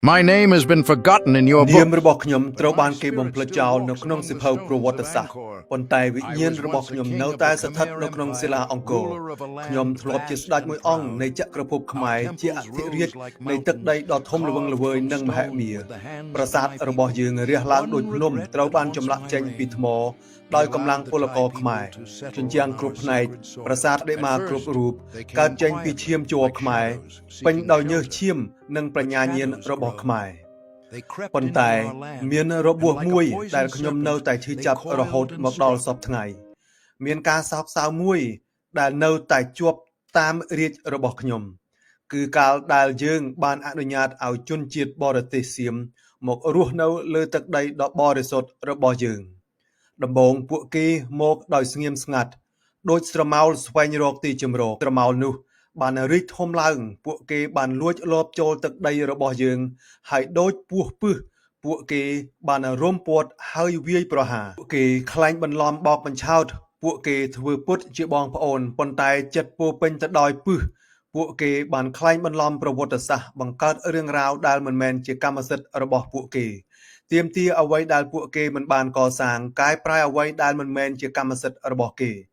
My name has been forgotten in your នាម books. របស់ខ្ញុំត្រូវបានគេបំភ្លេចចោលនៅក្នុងសៀវភៅប្រវត្តិសាស្ត្រប៉ុន្តែវិញ្ញាណរបស់ខ្ញុំនៅតែស្ថិតនៅក្នុងសិលាអង្គរខ្ញុំធ្លាប់ជាស្ដេចមួយអង្គនៃចក្រភពខ្មែរជាអធិរាជនៃទឹកដីដ៏ធំល្វឹងល្វើយនិងមហិមាប្រាសាទរបស់យើងរះឡើងដូចភ្នំត្រូវបានចម្លាក់ចេញពីថ្មដោយកម្លាំងពលករខ្មែរជញ្ជាំងគ្រប់ផ្នែកប្រាសាទបដិមាគ្រប់រូបកើតចេញពីឈាមជ័រខ្មែរពេញដោយញើសឈាមនិងប្រាជ្ញាញាណរបស់ខ្មែរ ប៉ុន្តែមានរបួសមួយដែលខ្ញុំនៅតែឈឺចាប់រហូតមកដល់សព្វថ្ងៃ មានការសោកសៅមួយដែលនៅតែជាប់តាមរាជ្យរបស់ខ្ញុំ គឺកាលដែលយើងបានអនុញ្ញាតឲ្យជនជាតិបរទេសសៀមមករស់នៅលើទឹកដីដ៏បរិសុទ្ធរបស់យើង ដំបូងពួកគេមកដោយស្ងៀមស្ងាត់ដូចស្រមោលស្វែងរកទីជម្រកស្រមោលនោះបានរីកធំឡើងពួកគេបានលួចលបចូលទឹកដីរបស់យើង ហើយដូចពស់ពិសពួកគេបានរំពាត់ហើយវាយប្រហារពួកគេក្លែងបន្លំបោកបញ្ឆោតពួកគេធ្វើពុតជាបងប្អូនប៉ុន្តែចិត្តពោរពេញទៅដោយពិសពួកគេបានក្លែងបន្លំប្រវត្តិសាស្ត្របង្កើតរឿងរ៉ាវដែលមិនមែនជាកម្មសិទ្ធិរបស់ពួកគេទាមទារអ្វីដែលពួកគេមិនបានកសាងកែប្រែអ្វីដែលមិនមែនជាកម្មសិទ្ធិរបស់គេ។